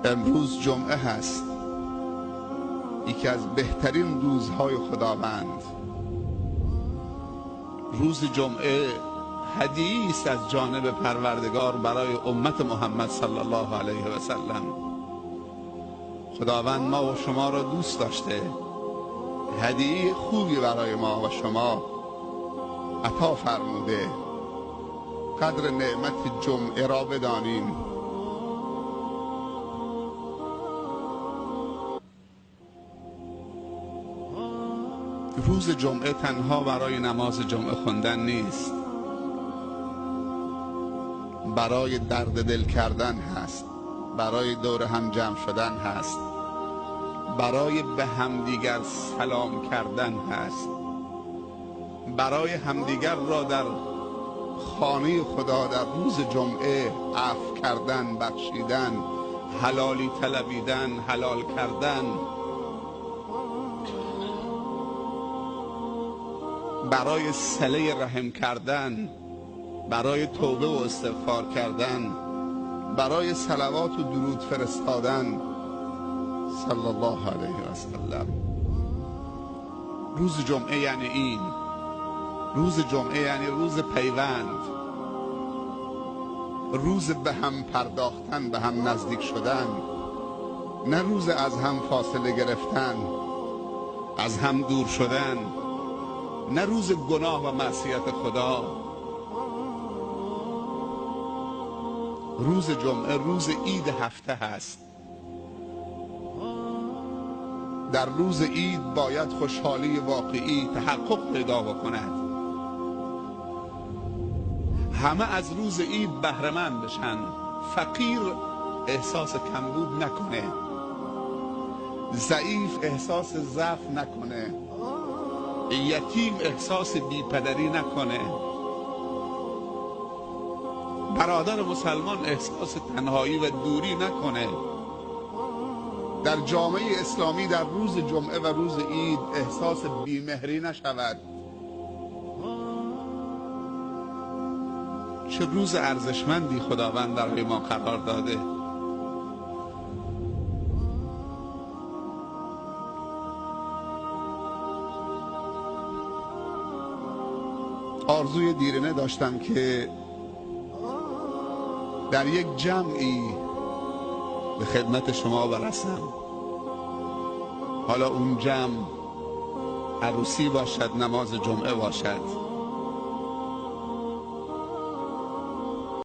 امروز جمعه هست، یکی از بهترین روزهای خداوند. روز جمعه هدیه است از جانب پروردگار برای امت محمد صلی الله علیه و سلم. خداوند ما و شما را دوست داشته، هدیه خوبی برای ما و شما عطا فرموده. قدر نعمت جمعه را بدانیم. روز جمعه تنها برای نماز جمعه خواندن نیست، برای درد دل کردن هست، برای دور هم جمع شدن هست، برای به همدیگر سلام کردن هست، برای همدیگر را در خانه خدا در روز جمعه عفو کردن، بخشیدن، حلالی طلبیدن، حلال کردن، برای صله رحم کردن، برای توبه و استغفار کردن، برای صلوات و درود فرستادن صلی الله علیه و سلم. روز جمعه یعنی این. روز جمعه یعنی روز پیوند، روز به هم پرداختن، به هم نزدیک شدن، نه روز از هم فاصله گرفتن، از هم دور شدن، نه روز گناه و معصیت خدا. روز جمعه روز عید هفته هست. در روز عید باید خوشحالی واقعی تحقق پیدا بکند، همه از روز عید بهره‌مند بشن، فقیر احساس کمبود نکنه، ضعیف احساس ضعف نکنه، یتیم احساس بیپدری نکنه، برادر مسلمان احساس تنهایی و دوری نکنه. در جامعه اسلامی در روز جمعه و روز عید احساس بیمهری نشود. چه روز ارزشمندی خداوند برای ما قرار داده. آرزوی دیرینه داشتم که در یک جمعی به خدمت شما برسم. حالا اون جمع عروسی باشد، نماز جمعه باشد.